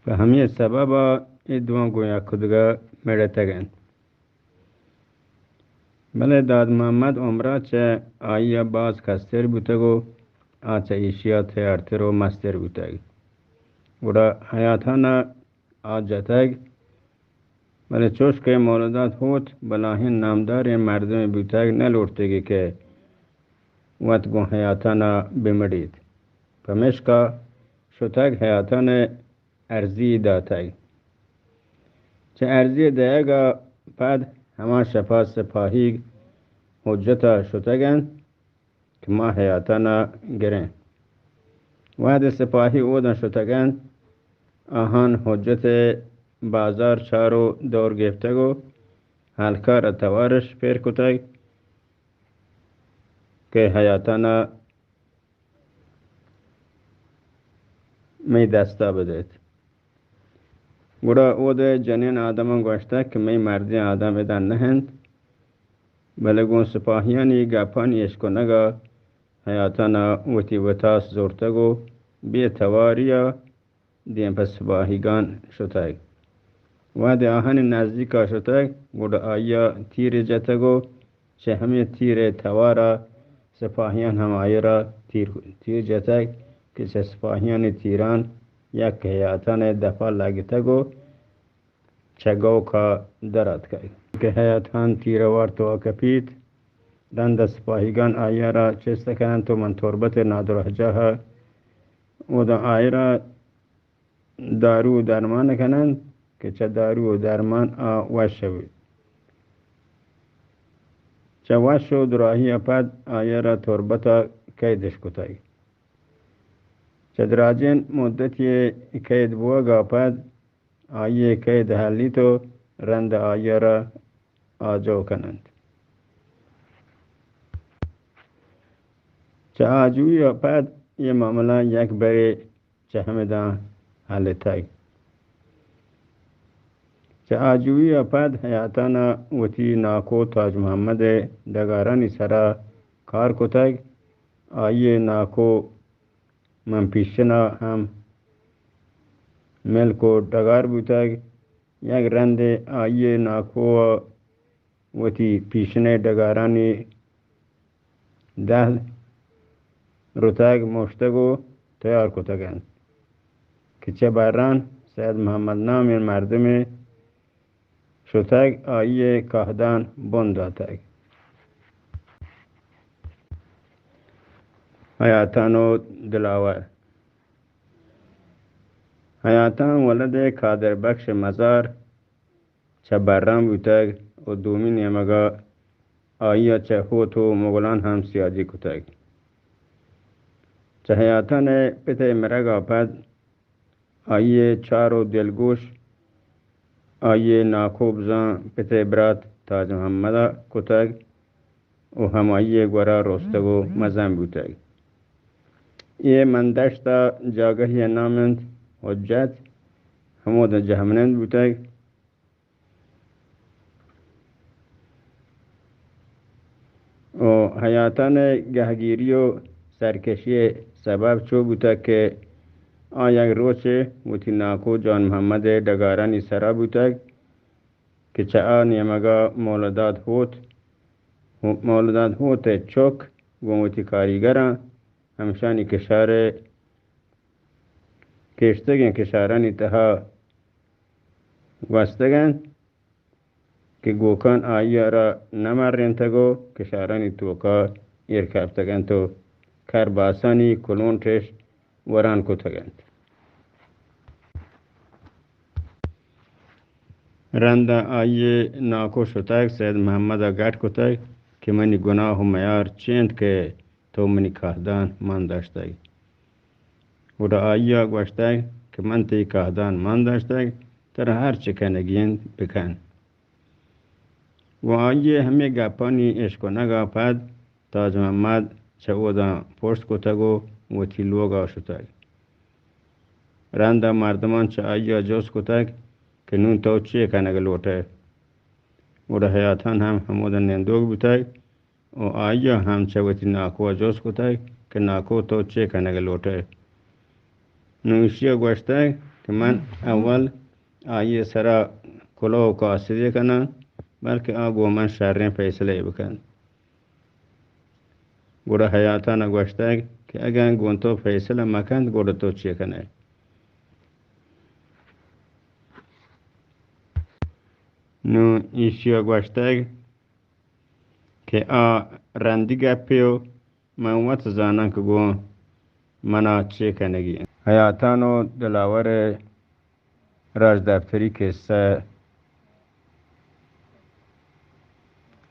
پہ ہمے سبب ءَ اے دواں گوں یک دگہ مڑتگ انت۔ بلے داد محمد عمر ءَ چہ آئی ءَ باز کستر بوتگ ءُ آ چہ ایشی ءَ تیارتر ءُ مستر بوتگ۔ گڑا حیاتان ءَ آ جتگ، بلے چوش کہ مولداد ہوت بلاہیں نامداریں مردمے بوتگ، نہ لوٹتگی کہ وت گوں حیاتان ءَ بہ مڑیت۔ پمیشکا شتگ حیاتان ءَ ارزی داتگ۔ چہ ارزی دئیگ ءَ پد ہما شپ ءَ سپاہیگ حجت ءَ شتگ انت کہ ما حیاتان ءَ گریں۔ وہدے سپاہی اوداں شتگ انت، آہان حجت ءِ بازار چار ءُ دور گپتگ ءُ ہلکار ءَ توارش پر کتگ کہ حیاتان ءَ مئی دست ءَ بدئیت۔ گڑا اود ءِ جنین آدماں گوشتگ کہ مئی مردین آدم ادا نہ انت، بلے گوں سپاہیانی گپانی اشکنگ ءَ حیاتان ءَ وتی وتاس زرتگ ءُ بے تواری ءَ دیم پہ سپاہیگان شتگ۔ وہدے آہانی نزیک ءَ شتگ، گڑا آئی ءَ تیرے جتگ ءُ چہ ہمے تیر ءِ توار ءَ سپاہیان ہم آئی ءَ را تیر، تیر جتگ کہ چہ سپاہیانی تیران یک حیاتان ءِ دپ ءَ لگتگ ءُ چہ گوک ءَ در آتکگ کہ حیاتان تیر ءَ وارت ءُ آ کپیت۔ رند ءَ سپاہیگان آئی ءَ را چست کننت ءُ من تربت ءِ نادراہجاہ ءَ اوداں آئی ءَ را دارو ءُ درمان کننت کہ چہ دارو ءُ درمان آ وش بیت۔ چہ وش ءُ دراہی ءَ پد آئی ءَ را تربت ءَ قیدش کتگ۔ چہ دراجیں مدتی قید بوگ ءَ پد آئی ءِ قید ہلیت ءُ رند ءَ آئی ءَ را آجو کننت۔ چہ آجوئی ءَ پد اے معاملہ یک برے چہ ہمداں ہلتگ۔ چہ آجوئی ءَ پد حیاتان ءَ وتی ناکو تاج محمد ءِ ڈگارانی سرا کار کتگ۔ آئی ءِ ناکو من پیشن ءَ ہم ملک ءُ ڈگار بوتگ۔ یک رندے آئی ءِ ناکو ءَ وتی پیشن ءِ ڈگارانی دہ رتگ مشتگ ءُ تیار کتگ انت کہ چہ بران سید محمد نامیں مردمے شتگ، آئی ءِ کاہدان بن داتگ۔ حیاتان ءُ دلاور۔ حیاتان ولد قادر بخش مزار چہ بران بوتگ ءُ دومی نیمگ ءَ آئی ءَ چہ ہوت ءُ مغلان ہم سیادی کتگ۔ چہ حیاتان ءِ پت ءِ مرگ ءَ پد آئی ءِ چار ءُ دلگوش آئی ءِ ناکو بزاں پت ءِ برات تاج محمد ءَ کتگ ءُ ہمائی ءِ گورا رستگ ءُ مزن بوتگ۔ اے مندشت ءِ جاگہے ءِ نام انت حجت، ہمودا جہمنند بوتگ۔ ءُ حیاتان ءِ گہگیری ءُ سرکشی ءِ سبب چو بوتگ کہ آ یک روچے وتی ناکو جان محمد ءِ ڈگارانی سرا بوتگ کہ چہ آ نیمگ ءَ مولداد ہوت، مولداد ہوت ءِ چک گوں وتی کاریگراں ہمشانی کشار ءِ کشتگیں کشارانی تہا گوستگ انت کہ گوکان آئی ءَ را نہ مرینتگ ءُ کشارانی توکا ایر کپتگ انت ءُ کرباسانی کلونٹش وران کتگ انت۔ رند ءَ آئی ءِ ناکو شتگ، سید محمد ءَ گٹ کتگ کہ منی گناہ ءُ میار چی انت کہ تو منی کاہدان مان داشتگ؟ گڑا آئی ءَ گوشتگ کہ من تئی کاہدان مان داشتگ، ترا ہر چی کنگی انت بکن۔ گوں آئی ءِ ہمے گپانی اشکنگ ءَ پد تاج محمد چہ اوداں پشت کتگ ءُ وتی لوگ ءَ شتگ۔ رند ءَ مردمان چہ آئی ءَ جست کتگ کہ نوں تو چے کنگ لوٹ ئے؟ گڑا حیاتان ہم ہمودا نندوک بوتگ ءُ آئی ءَ ہم چہ وتی ناکو ءَ جست کتگ کہ ناکو تو چے کنگ لوٹ ئے؟ نوں ایشی ءَ گوشتگ کہ من اول آئی ءِ سرا کلوہ و کاسدے کناں، بلکہ آ گوں من شریں فیصلہ یے بکنت۔ گڑا حیاتان ءَ گوشتگ کہ اگاں گوں تو فیصلہ مکنت، گڑا تو چے کنئے؟ نوں ایشی ءَ گوشتگ کہ آ رندی گپے و من وت زاناں کہ گوں من ءَ چے کنگی انت۔ حیاتان و دلاور ءِ راجدپتری کسہ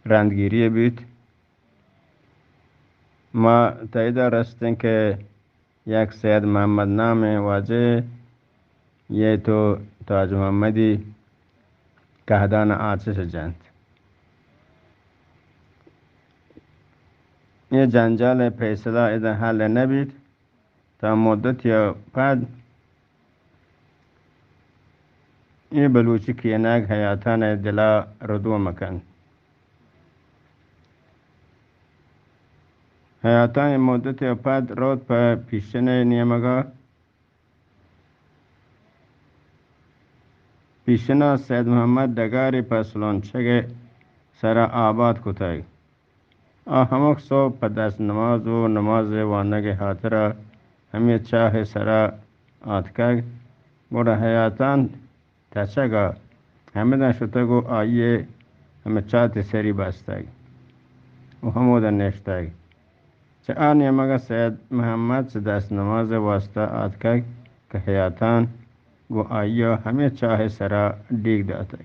رندگیری بیت۔ ما تہ ادا رستیں کہ یک سید محمد نامیں واجہ یے تو تاج محمدی کہدان آچش جنت۔ اے جنجال ءِ فیصلہ ادا حل نہ بیت۔ تا مدتی ءَ پد اے بلوچی کینگ حیاتان ءِ دل ءَ ردوم کنت۔ حیاتان اے مدتی ءَ پد روت پہ پیشن ءِ نیمگ ءَ۔ پیشن ءَ سید محمد ڈگارے پہ سلونچگ ءِ سرا آباد کتگ۔ آ ہمک سہب پہ دست نماز و نماز ءِ وانگ ءِ ہاترا ہمے چاہ ءِ سرا آتکگ، گڑا حیاتان تچگ ءَ ہمداں شتگ و آئی ءِ ہمے چات ءِ سری بستگ و ہمودا نشتگ۔ چہ آ نیمگ ءَ سید محمد چہ دست نماز ءِ واستا آتکگ کہ حیاتان گوں آئی ءَ ہمے چاہ ءِ سرا ڈیک داتگ۔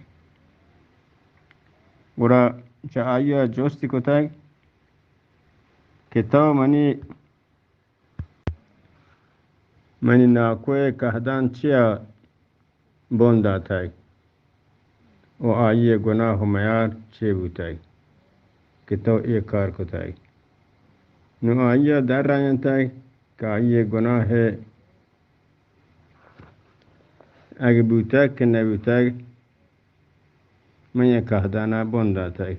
گڑا چہ آئی ءَ جستی کتگ کہ تو منی، منی ناکو ءِ کہدان چیا بن داتگ و آئی ءِ گناہ و میار چے بوتگ کہ تو اے کار کتگ؟ نوں آئی ءَ در رہینتگ کہ آئی ءِ گناہ اگہ بوتگ کہ نہ بوتگ، من یک کہدان ءَ بن داتگ۔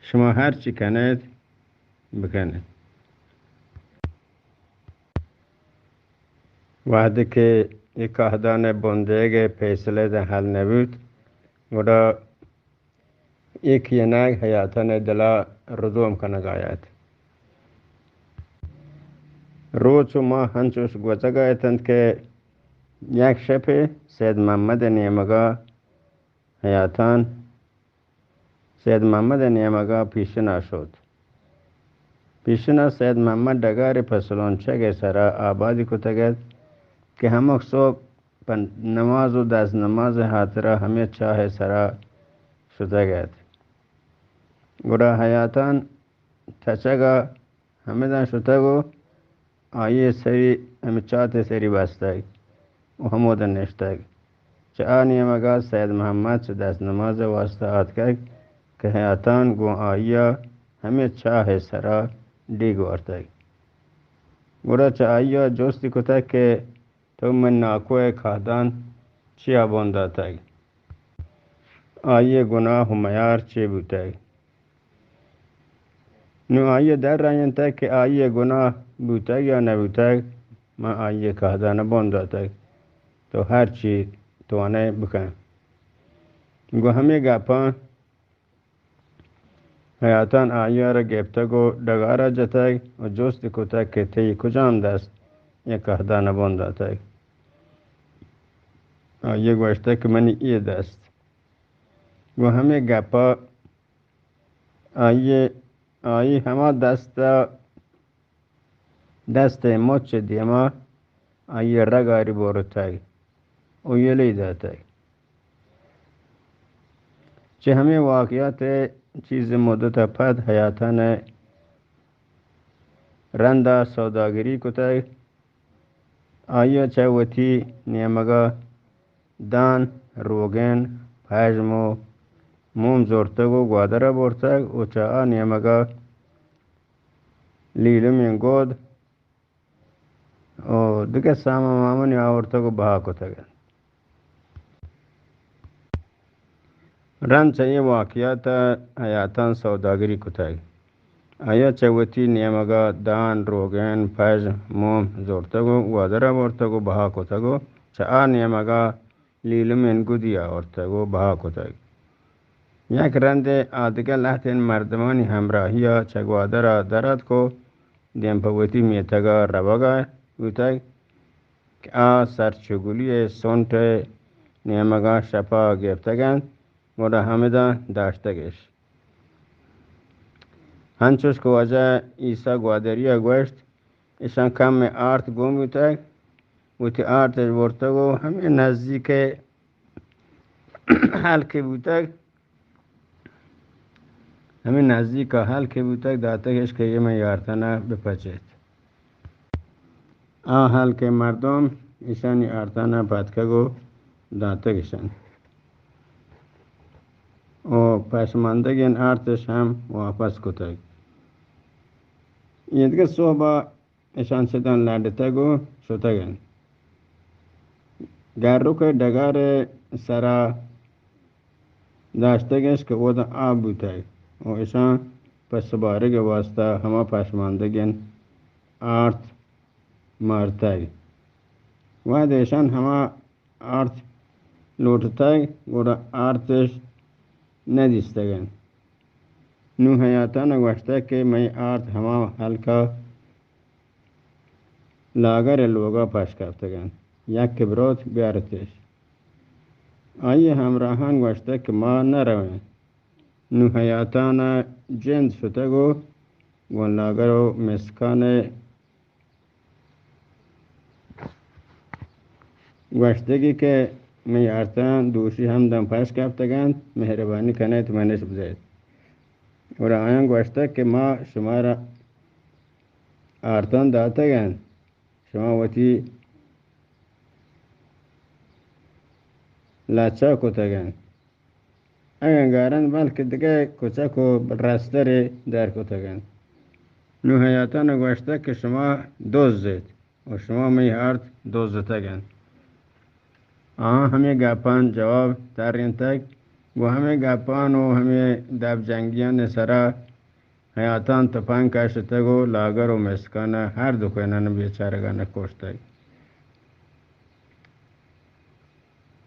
شما ہر چی کنیت، بکنیت۔ وہدے کہ اے کہدان ءِ بن دیگ ءِ فیصلہ داں حل نہ بوت، گڑا اے کینگ حیاتان ءِ دل ءَ ردوم کنگ ءَ ات۔ روچ و ماہ انچوش گوزگ ءَ اتنت کہ یک شپے سید محمد ءِ نیمگ ءَ حیاتان سید محمد ءِ نیمگ ءَ پیشن ءَ شت۔ پیشن ءَ سید محمد ڈگارے پہ سلونچگ ءِ سرا آبادی کتگ ات کہ ہمک سہب پہ نماز و دست نماز ءِ ہاترا ہمے چاہ ءِ سرا شتگ ات۔ گڑا حیاتان تچگ ءَ ہمداں شتگ و آئی ءِ سری ہمے چات ءِ سری بستگ و ہمودا نشتگ۔ چہ آ نیمگ ءَ سید محمد چہ دست نماز ءِ واستا آتکگ کہ حیاتان گوں آئی ءَ ہمے چاہ ءِ سرا ڈیک وارتگ۔ گڑا چہ آئی ءَ جستی کتگ کہ تو من ناکو ءِ کہدان چیا بن داتگ؟ آئی ءِ گناہ و میار چے بوتگ؟ نوں آئی ءَ در رہینتگ کہ آئی ءِ گناہ بوتگ یا نہ بوتگ، من آئی ءِ کہدان ءَ بن داتگ، تو ہر چی توانئے بکن۔ گوں ہمے گپاں حیاتان آئی ءَ را گپتگ و ڈگار ءَ جتگ و جست کتگ کہ تئی کجام دست اے کہدان ءَ بن داتگ؟ آئی ءَ گوشتگ کہ منی اے دست۔ گوں ہمے گپ ءَ آئی ءَ، آئی ہما دست ءَ دست ءِ مچ ءِ دیما آئی ءِ رگاری برتگ و یلہ داتگ۔ چہ ہمے واقعات ءَ چیزے مدت ءَ پد حیاتان ءَ رند ءَ سوداگری کتگ۔ آئی ءَ چہ وتی نیمگ ءَ دان، روگن، پژم و موم زرتگ و گوادر ءَ برتگ و چہ آ نیمگ ءَ لیلمیں گد و دگہ سامان مامانی آورتگ و بہا کتگ انت۔ رند چہ اے واقعات ءَ حیاتان سوداگری کتگ۔ آیا چہ وتی نیمگا دان، روگن، پژ، موم زرتگ و گوادرا برتگ و بہا کتگ و چہ آ نیمگا لیلمین گدی آورتگ و بہا کتگ۔ یک رندے آ دگہ لہتین مردمانی ہمراہیا چہ گوادرا در آتک و دیم پہ وتی میتگا روگا بوتگ کہ آ سرچگلی سنٹ نیمگا شپا گپتگ انت، گڑا ہمدا داشتگش۔ ہنچوش کہ واجہ عیسی گوادریا گوشت، اشاں کم آرت گون بوتگ، وتی آرتش برتگ و ہمے نزدیک ہلکے بوتگ، ہمے نزدیک ہلکے بوتگ، داتگش کہ اے من آرتانا بپچیت۔ آ ہلکے مردم اشانی آرتانا پتکگ و داتگشن و پشماندگین آرتش ہم واپس کتگ۔ ایدگہ صحبا اشان چدان لڈتگ و شتگ انت۔ گرک ڈگار سرا داشتگش کہ اودا آب بوتگ و اشان پہ سبارگ واسطہ ہما پشماندگین آرت مارتگ۔ وہدے اشان ہما آرت لوٹتگ، گڑا آرتش ندیستگ انت۔ نوں حیاتان گوشتگ کہ مئے آرت ہما ہلکا لاگر لوگا پش کپتگ انت، یکے بروت بیارتش۔ آئی ہمراہان گوشتگ کہ ما نرویں۔ نوں حیاتان جند شتگ و گوں لاگر و مسکان گوشتگی کہ مئے آرتان دوشی ہم دم پش کپتگ انت، مہربانی کنیت منش بدیت۔ گڑا آیان گوشتگ کہ ما شمارا آرتان داتگ انت، شما وتی لچہ کتگ انت۔ اگن گارنت بلکہ دگہ کچک و رسترے در کتگ انت۔ نوں حیاتان گوشتگ کہ شما دزد ات و شما مئے آرت دزتگ انت۔ آہاں ہمے گپان جواب ترینتگ، گوں ہمے گپان و ہمے دپ جنگیان سرا حیاتان تپنگ کشتگ و لاگر و مسکان ہر دو کنان بیچارگان کشتگ۔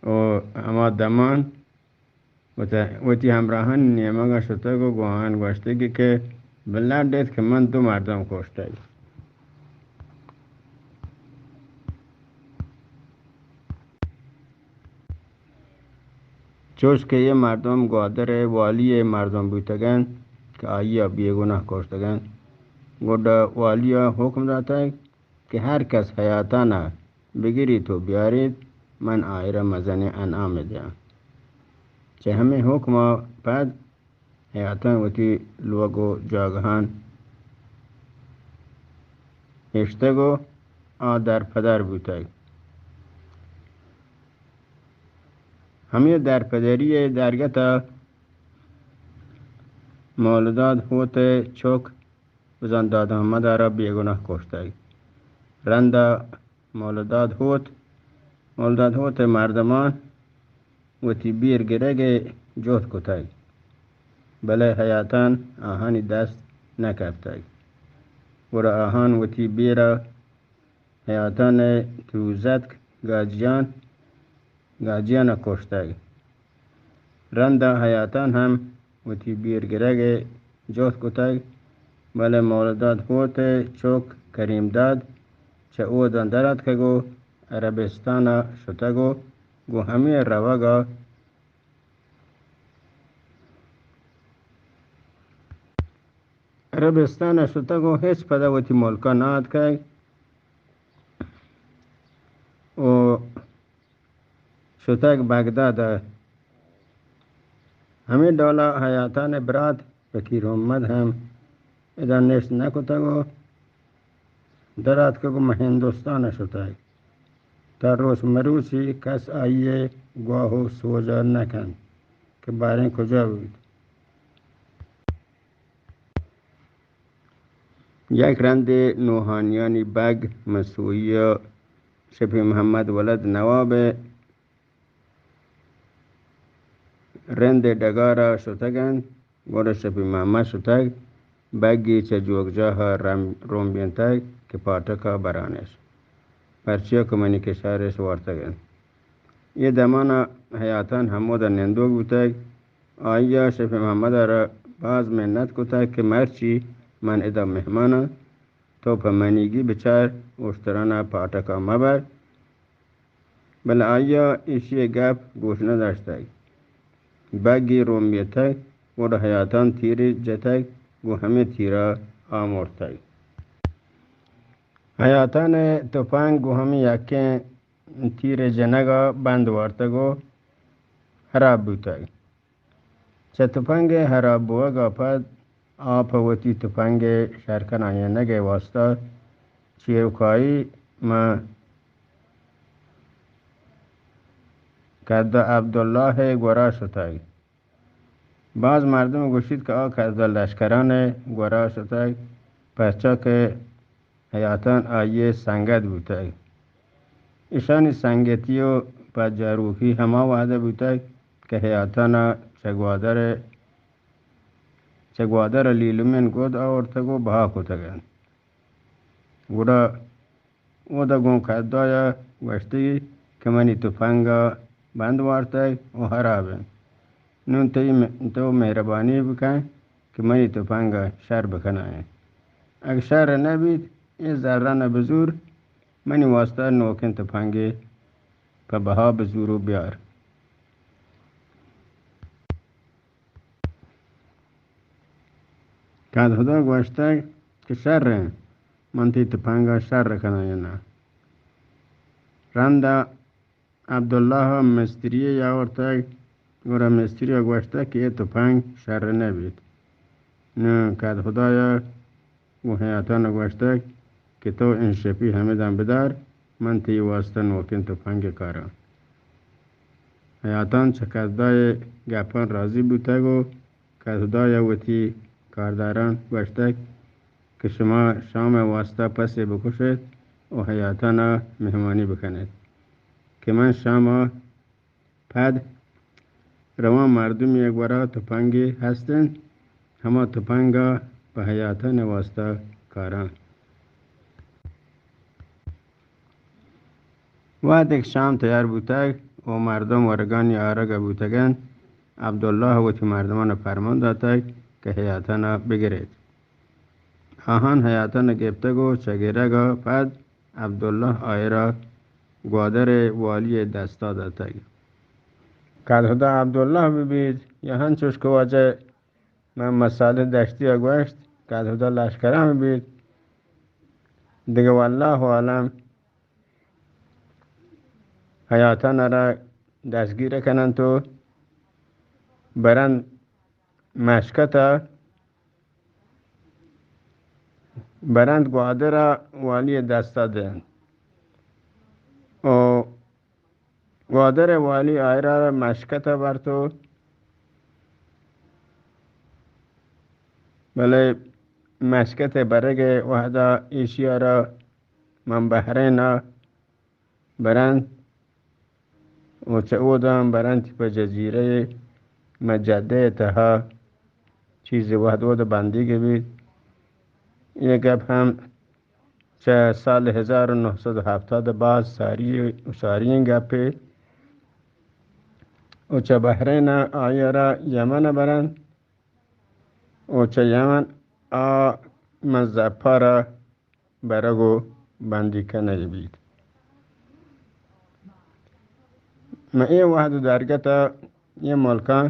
و ہما دمان وت-، وتی ہمراہانی نیمگا شتگ و گوں آہان گوشتگی کہ بلڈ ایت کہ من دو مردم کشتگ۔ چوش کہ اے مردم گوادر والی مردم بوتگ انت کہ آئی ء بے گناہ کشتگ انت، گڈا والی ء حکم داتگ کہ ہر کس حیاتان ء بگریت و بیاریت، من آئرا مزنیں انعامے دیاں۔ چہ ہمے حکم ء پد حیاتان وتی لوگ و جاگہان اشتگ و آ در پدر بوتگ۔ ہمے درپدری ء درگت ء مولداد ہوت ء چک بزاں داد محمد ء را بے گناہ کشتگ۔ رند ء مولداد ہوت، مولداد ہوت ء مردمان وتی بیر گرگ ء جہد کتگ، بلے حیاتان آہانی دست نہ کپتگ۔ گڑا آہان وتی بیر ء حیاتان ء تروزتک گاجیان، گاجیان ء کشتگ۔ رند ء حیاتان ہم وتی بیر گرگ ء جہد کتگ، بلے مولداد ہوت ء چک کریم داد چہ اوداں در آتکگ و عربستان ء شتگ و گوں ہمے روگ ء عربستان ء شتگ و ہچ پدا وتی ملک ء نہ آتکگ و شتگ بغداد ء۔ ہمے ڈول ء حیاتان ء برات فقیر محمد ہم ادا نشت نہ کتگ و در آتکگ و مہ ہندوستان ء شتگ۔ تا روچ مروچی کس آئی ء گواہ و سوج ء نہ کنت کہ باریں کجا بوت۔ یک رندے نوہانیانی بگ مسوئی ء شپی محمد ولد نواب ء رند ء ڈگار ء شتگ انت، گڑا شپی محمد شتگ بگی چہ جوگجاہ ءَ رم-، رمبینتگ کہ پاٹک ءَ برانش، پرچیا کہ منی کشارش وارتگ انت۔ اے دمان ءَ حیاتان ہمود ءَ نندوک بوتگ۔ آئی ءَ شفیع محمد ءَ را باز منت کتگ کہ مرچی من ادا مہمان آں، تو پہ منیگی بچار، اشتران ءَ پاٹک ءَ مبر۔ بلے آئی ءَ ایشی ءِ گپ گوش نہ داشتگ۔ بگی رمبیتگ، گڑا حیاتان تیرے جتگ، گوں ہمے تیر ءَ آ مرتگ۔ حیاتان ءِ تپنگ گوں ہمے یکیں تیر ءِ جنگ ءَ بند وارتگ ءُ ہراب بوتگ۔ چہ تپنگ ءِ ہراب بوگ ءَ پد آ پہ وتی تپنگ ءِ شرکنائینگ ءِ واستہ چیرکائی ماں کدہ عبداللہ ءِ گورا شتگ۔ باز مردم گوشیت کہ آ کدہ لشکران ءِ گورا شتگ، پرچا کہ حیاتان آئی ءِ سنگت بوتگ۔ ایشانی سنگتی ءُ پجاروکی ہما وہد ءَ بوتگ کہ حیاتان ءَ چہ گوادر ءَ، چہ گوادر ءَ لیلمیں گد آورتگ ءُ بہا کتگ انت۔ گڑا اودا گوں کدہ ءَ گوشتگی کہ منی تپنگ ءَ بند وارتگ ءُ ہراب انت۔ نوں تئی م-، تو مہربانی بکن کہ منی تپنگ ءَ شر بکنائیں۔ اگہ شر نہ بیت، اے زران ءَ بزور، منی واستہ نوکیں تپنگے پہ بہا بزور ءُ بیار۔ کدہدا گوشتگ کہ شر انت، من تئی تپنگ ءَ شر کنائیناں۔ رند ءَ عبداللہ ءَ مستری یے آورتگ، گڑا مستری ءَ گوشتگ کہ اے تپنگ شر نہ بیت۔ نوں کدہدا ءَ گوں حیاتان ءَ گوشتگ کہ تو انشپی ہمداں بدار، من تئی واستہ نوکیں تپنگے کاراں۔ حیاتان چہ کدہ ءِ گپاں راضی بوتگ ءُ کدہدا ءَ وتی کارداراں گوشتگ کہ شما شام ءِ واستہ پسے بکش ایت ءُ حیاتان ءَ مہمانی بکن ایت کہ من شام ءَ پد رواں مردمے ءِ گورا تپنگے ہست انت، ہما تپنگ ءَ پہ حیاتان ءِ واستہ کاراں۔ وہدے کہ شام تیار بوتگ ءُ مردم ورگانی آرگ ءَ بوتگ انت، عبداللہ ءَ وتی مردمان ءَ پرمان داتگ کہ حیاتان ءَ بگر ایت۔ آہان حیاتان ءَ گپتگ ءُ چہ گرگ ءَ پد عبداللہ آئرا گوادر ءِ والی ءِ دستا داتگ۔ کدہدا عبداللہ بہ بیت یا ہنچوش کہ واجہ محمد صالح دشتی ءَ گوشت، کدہدا لشکراں بہ بیت، دگہ واللہ عالم حیاتان ءَ را دستگیر کن انت ءُ برند مشکت ءَ، برند گوادر ءِ والی ءِ دست ءَ دنت ءُ گوادر ءِ والی آئرا را مشکت ءَ برت ءُ بلے مشکت ءِ برگ ءِ وہد ءَ ایشی ءَ را من بحرین ءَ برنت ءُ چہ اوداں برنت پہ جزیرہ مجدہ ءِ تہا چیزے وہد اود بندیگ بیت۔ اے گپ ہم چہ سال ہزار و نہصد و ہفتاد ءَ باز ساری، ساری ئیں گپے۔ ءُ چہ بحرین ءَ آئی ءَ را یمن ءَ برنت ءُ چہ یمن ءَ من زپار ءَ برگ ءُ بندی کنگ بیت۔ من اے وہد ءُ درگت ءَ اے ملکاں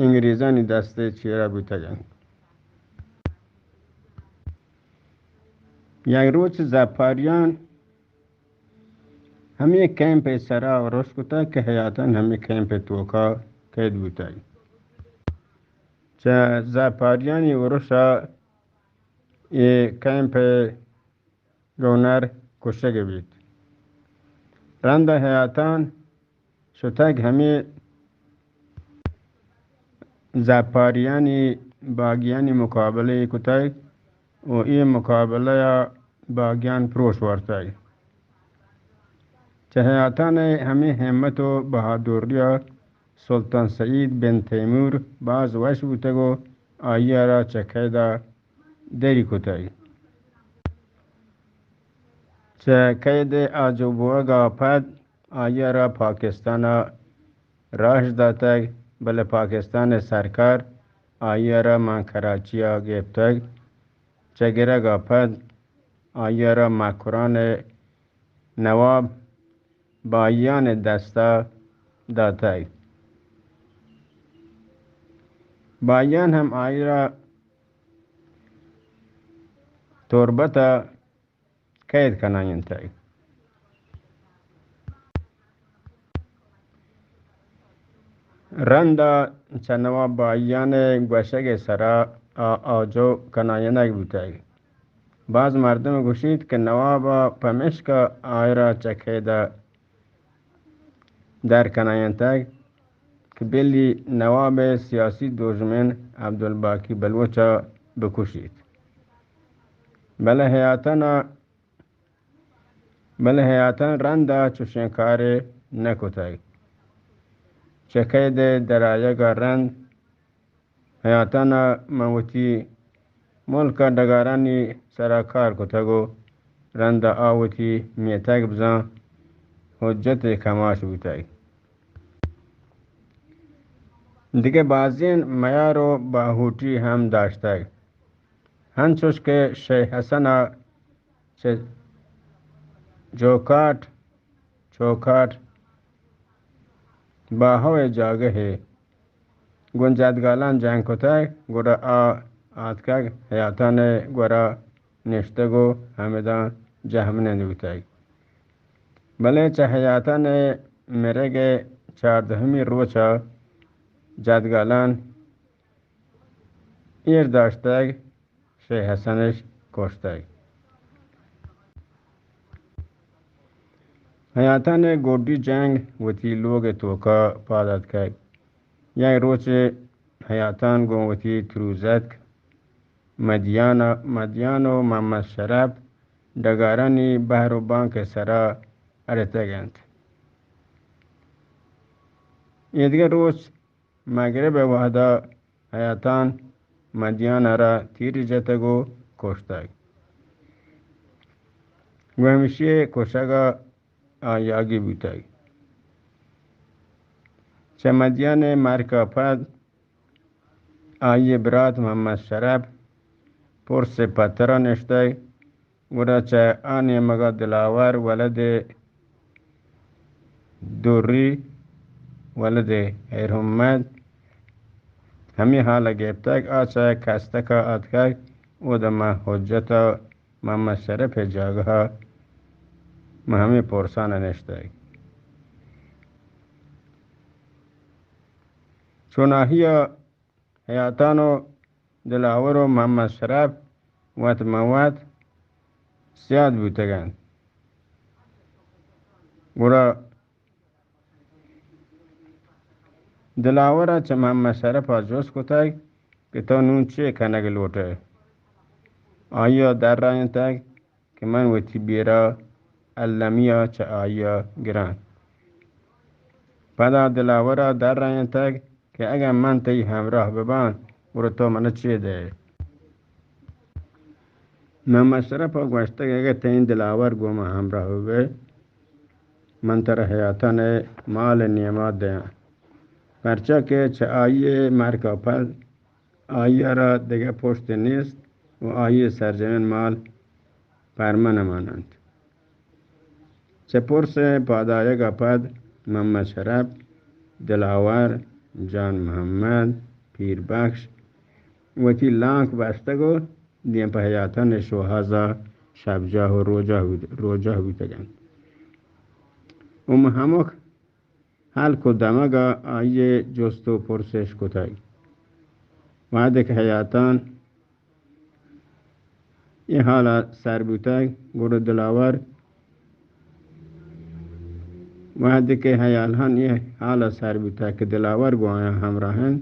انگریزانی دست ءِ چیرا بوتگ انت۔ یک روچ زپاریان ہمے کیمپ ءِ سرا ارش کتگ کہ حیاتان ہمے کیمپ ءِ توکا قید بوتگ۔ چہ زپاریانی ارش ءَ اے کیمپ ءِ گورنر کشگ بیت۔ رند ءَ حیاتان شتگ ہمے زپاریانی باگیانی مقابلہ کتگ ءُ اے مقابلہ ءَ باگیان پروش وارتگ۔ چہ حیاتان ءِ ہمے ہمت ءُ بہادری ءَ سلطان سعید بن تیمور باز وش بوتگ ءُ آئی ءَ را چہ قید ءَ دری کتگ۔ چہ قید ءَ آجو بوگ ءَ پد آئی ءَ را پاکستان ءَ راہ داتگ، بلے پاکستان ءِ سرکار آئی ءَ را ماں کراچی ءَ گپتگ۔ چہ گرگ ءَ پد آئی ءَ را مکران ءِ نواب بایان ءِ دست ءَ داتگ۔ بایان ہم آئی ءَ را تربت ءَ قید کنائینتگ۔ رند ءَ چہ نواب بایان ءِ گوشگ ءِ سرا آ آجو کنائینگ بوتگ۔ باز مردم گوشیت کہ نواب ءَ پمیشکا آئی ءَ را چہ قید ءَ در کنائینتگ کہ بلی نواب ءِ سیاسی دژمن عبدالباقی بلوچ ءَ بکشیت۔ بلے حیاتان ءَ بلے حیاتان رند ءَ چشیں کارے نہ کتگ۔ چہ قید ءَ درآیگ ءَ رند حیاتان ءَ من وتی ملک ءِ ڈگارانی سرا کار کتگ ءُ رند ءَ آ وتی میتگ بزاں حجت ءِ کماش بوتگ۔ دگہ بازیں میار ءُ باہوٹی ہم داشتگ، انچوش کہ شیخ حسن ءَ چہ جوکاٹ، چوکاٹ، باہو ءِ جاگہے گوں جدگالاں جنگ کتگ، گڑا آ آتکگ حیاتان ءِ گورا نشتگ ءُ ہمداں جہمنند بوتگ۔ بلے چہ حیاتان ءِ مرگ ءِ چاردہمی روچ ءَ جدگالاں ایر داشتگ، شیخ حسن اش کشتگ۔ حیاتان ءِ گڈی جنگ وتی لوگ ءِ توکا پاد اتکگ۔ یک روچے حیاتان گوں وتی تروزتک مدیان ءَ، مدیان ءُ محمد شرپ ڈگارانی بہر ءُ بانک ءِ سرا اڑتگ انت۔ ایدگہ روچ مگرب ءِ وہدا حیاتان مدیان ءَ را تیرے جتگ ءُ کشتگ۔ گوں ہمشی ءِ کشگ ءَ آیاگی بوتگ۔ چہ مدیان ءِ مرگ ءَ پد آئی ءِ برات محمد شرپ پرس ءِ پتر ءَ نشتگ۔ گڑا چہ آ نیمگ ءَ دلاور ولد دوری، ولد ہیرمحمد ہمے ہال ءَ گپتگ۔ آ چہ کستک ءَ اتکگ، اود ءَ ماں حجت ءُ محمد شرپ ءِ جاگہ ءَ ماں ہمے پرسان ءَ نشتگ۔ چوناہی ءَ حیاتان ءُ دلاور ءُ محمد شرپ وت ماں وت سیاد بوتگ انت۔ گڑا دلاور ءَ چہ محمد شرپ ءَ جست کتگ کہ تو نوں چے کنگ لوٹ ئے؟ آئی ءَ درائینتگ کہ من وتی بیرہ المی ءَ چہ آئی ءَ گراں۔ پدا دلاور ءَ درائینتگ کہ اگاں من تئی ہمراہ بباں، گڑا تو من ءَ چے دئے؟ محمد شرپ ءَ گوشتگ، اگاں تئی دلاور گوں من ہمراہ ببئے، من ترا حیاتان ءِ مال ءِ نیما دیاں، پرچا کہ چہ آئی ءِ مرگ ءَ پد آئی ءَ را دگہ پشتے نیست ءُ آئی ءِ سرجمیں مال پرمن مان انت۔ چہ پرس ءِ پادآیگ ءَ پد محمد شرپ، دلاور، جان محمد، پیر بخش وتی لانک بستگ ءُ دیم پہ حیاتان ءِ شوہاز ءَ شپجاہ ءُ روجاہ بوت-، روجاہ بوتگ انت۔ ءُ ماں ہمک ہلک ءُ دمگ ءَ آئی ءِ جست ءُ پرس اش کتگ۔ وہدے کہ حیاتان اے ہال ءَ سر بوتگ، گڑا دلاور، وہدے کہ حیالان اے ہال ءَ سر بوتگ کہ دلاور گوں آیاں ہمراہ انت،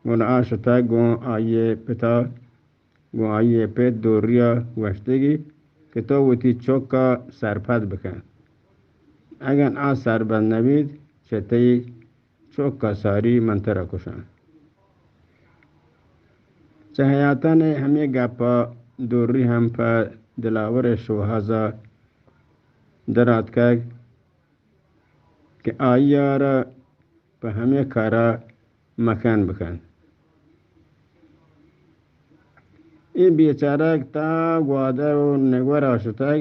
گڑا آ شتگ گوں آئی ءِ پت ءَ گوں آئی ءِ پت دوری ءَ گوشتگی کہ تو وتی چک ءَ سرپد بکن۔ اگن آ سرپد نہ بیت، چہ تئی چک ءَ ساری من ترا کشاں۔ چہ حیاتان ءِ ہمے گپ ءَ دوری ہم پہ دلاور ءِ شوہاز ءَ در آتکگ کہ آئی ءَ را پہ ہمے کار ءَ مکن بکن۔ اے بیچارگ تا گوادر و نگور ءَ شتگ،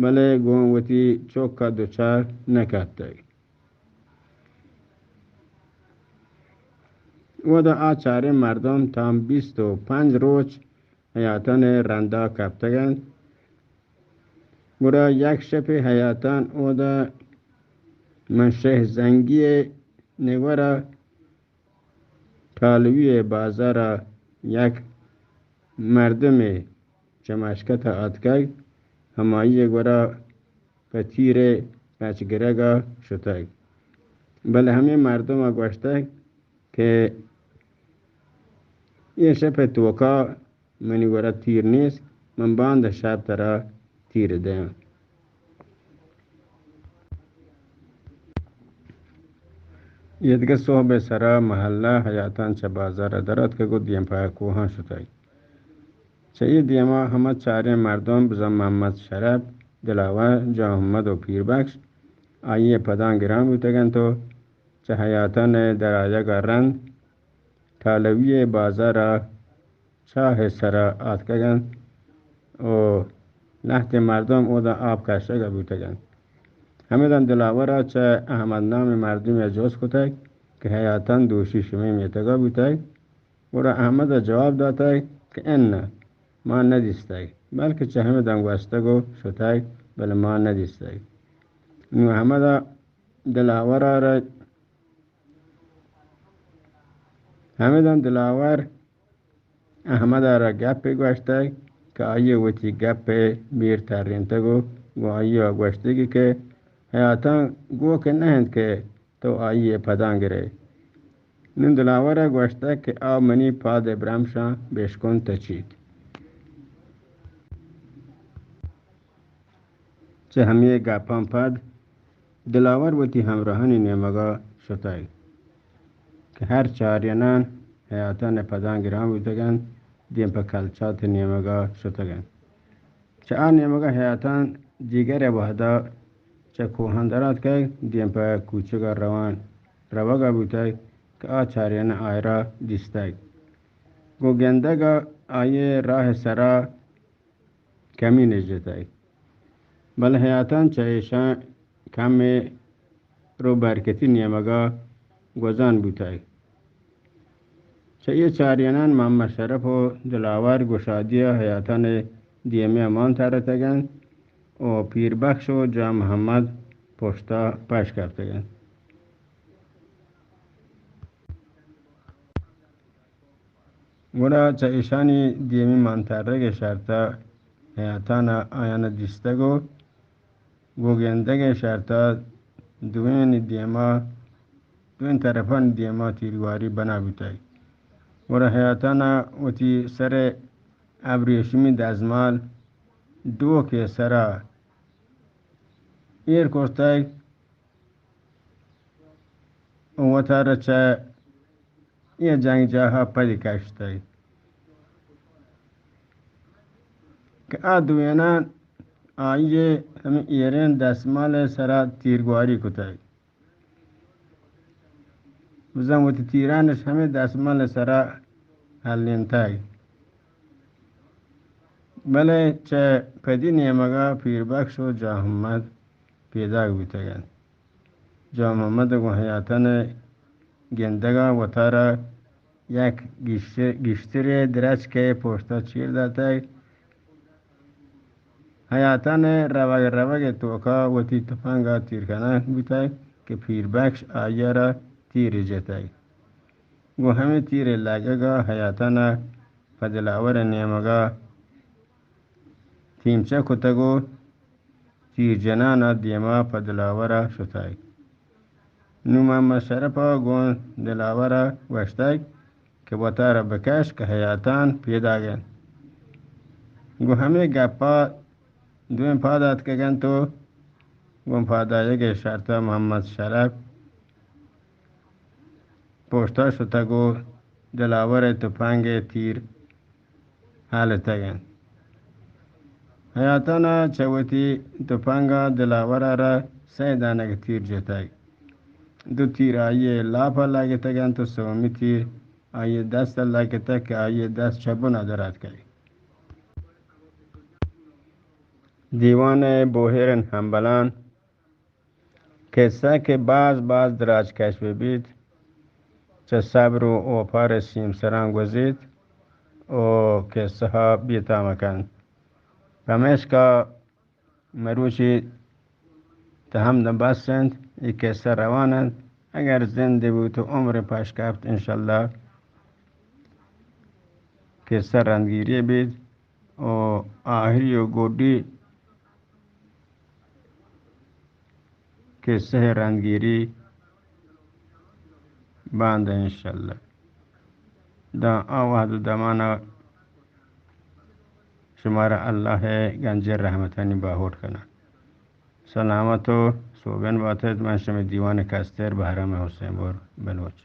بلے گوں وتی چک ءَ دچار نہ کپتگ۔ اودا آ چاریں مردم تام بیست و پنچ روچ حیاتان ءِ رندا کپتگ انت۔ گڑا یک شپے حیاتان اودا من شہ زنگی ءِ نگور ءَ ٹالوی ءِ بازار ءَ یک مردمے چہ مشکت ءَ آتکگ، ہمائی ءِ گورا پہ تیر ءِ پچ گرگ ءَ شتگ۔ بلے ہمے مردم ءَ گوشتگ کہ اے شپ ءِ توکا منی گورا تیر نیست، من باندا شپ ترا تیر دیاں۔ ایدگہ سہب ءِ سرا مہلہ حیاتان چہ بازار ءَ در آتکگ و دیم پہ کوہاں شتگ۔ چہ اے دیما ہما چاریں مردم بزاں محمد شرپ، دلاور، جان محمد و پیر بخش آئی ءِ پداں گران بوتگ انت و چہ حیاتان ءِ در آیگ ءَ رند ٹالوی ءِ بازار ءَ چاہ ءِ سرا آتکگ انت و لہتیں مردم اودا آپ کشگ ءَ بوتگ انت۔ ہمدان دلاور ءَ چہ احمد نامیں مردمے ءَ جست کتگ کہ حیاتان دوشی شمے میتگ ءَ بوتگ؟ گڑا احمد ءَ جواب داتگ کہ اناں، ما نہ دیستگ، بلکہ چہ ہمدان گوستگ و شتگ، بلے ما نہ دیستگ۔ نوں احمد ءَ دلاور ءَ را ہمدان دلاور احمد ءَ را گپے گوشتگ کہ آئی ءَ وتی گپ ءِ بیر ترینتگ و گوں آئی ءَ گوشتگی کہ حیاتاں گوک نہ انت کہ تو آئی ءِ پداں گرئے۔ نوں دلاور ءَ گوشتگ کہ آ منی پاد ءِ برمشاں بشکن تچیت۔ چہ ہمے گپاں پد دلاور وتی ہمراہانی نیمگ ءَ شتگ کہ ہر چارینان حیاتان ءِ پداں گران بوتگ انت، دیم پہ کلچات ءِ نیمگ ءَ شتگ انت۔ چہ آ نیمگ ءَ حیاتان دیگر ءِ وہد ءَ چہ کوہاں در آتکگ، دیم پہ کوچگ ءَ روان روگ ءَ بوتگ کہ آ چارینان آئرا دیستگ۔ گوں گندگ ءَ آئی ءِ راہ ءِ سرا کمی نہ جتگ، بلے حیاتان چہ ایشاں کمے رو برکتی نیمگ ءَ گوزان بوتگ۔ چہ اے چارینان محمد شرپ و دلاور گشادی ءَ حیاتان ءِ دیمی ءَ مان ترتگ انت و پیر بخش و جان محمد پشت ءَ پش کپتگ انت۔ گڑا چہ ایشانی دیمی مان ترگ ءِ شرط ءَ حیاتان ءَ آیان ءَ دیستگ و گوں گندگ ءِ شرط ءَ دوئینی دیما، دوئیں طرفانی دیما تیرگواری بنا بوتگ۔ گڑا حیاتان ءَ وتی سر ءِ ابریشمی دزمال ڈوک ءِ سرا ایر کرتگ و وتارا چہ اے جنگجاہ ءَ پدی کشتگ کہ آ دوئینان آئی ءِ ہمے ایریں دستمال ءِ سرا تیرگواری کتگ۔ بزاں وتی تیرانش ہمے دستمال ءِ سرا ہلینتگ۔ بلے چہ پدی نیمگ ءَ پیر بخش و جان محمد پیداک بوتگ انت۔ جان محمد گوں حیاتان ءِ گندگ ءَ وتارا یک گیش-، گیشترے درچک ءِ پشت ءَ چیر داتگ۔ حیاتان ءِ روگ روگ ءِ توکا وتی تپنگ ءَ تیر کنگ بوتگ کہ پیر بخش آئی ءَ را تیرے جتگ۔ گوں ہمے تیر ءِ لگگ ءَ حیاتان ءَ پہ دلاور ءِ نیمگ ءَ تیمچہ کتگ و تیر جنان ءَ دیما پہ دلاور ءَ شتگ۔ نوں محمد شرپ ءَ گوں دلاور ءَ گوشتگ کہ وتارا بکش کہ حیاتان پیداگ انت۔ گوں ہمے گپ ءَ دوئیں پاد آتکگ انت و گوں پاد آیگ ءِ شرط ءَ محمد شرپ پشت ءَ شتگ و دلاور ءِ تپنگ ءِ تیر ہالتگ انت۔ حیاتان ءَ چہ وتی تپنگ ءَ دلاور ءَ را سئے دانگ تیر جتگ۔ دو تیر آئی ءِ لاپ ءَ لگتگ انت ءُ سومی تیر آئی ءِ دست ءَ لگتگ کہ آئی ءِ دست چہ بن ءَ در آتکگ۔ دیوان ءِ بوہیریں ہمبلان، کسہ کہ باز باز دراج کش بہ بیت، چہ صبر ءُ اوپار ءِ سیمسراں گوزیت ءُ کسہ ءَ بے تام کنت۔ پمیشکا مروچی تہ ہمدا بس انت، اے کسہ روان انت۔ اگر زندے بوت ءُ عمر پش کپت، انشاءاللہ کسہ رندگیری بیت ءُ آہری ءُ گڈی کسہ ءِ رندگیری باند انشاءاللہ۔ داں آ وہد ءُ دمان ءَ شمارا اللہ ءِ گنجیں رحمتانی باہوٹ کناں۔ سلامت ءُ سوبین بات ات۔ من شمئے دیوان ءِ کستر بہرام حسین بور بلوچ۔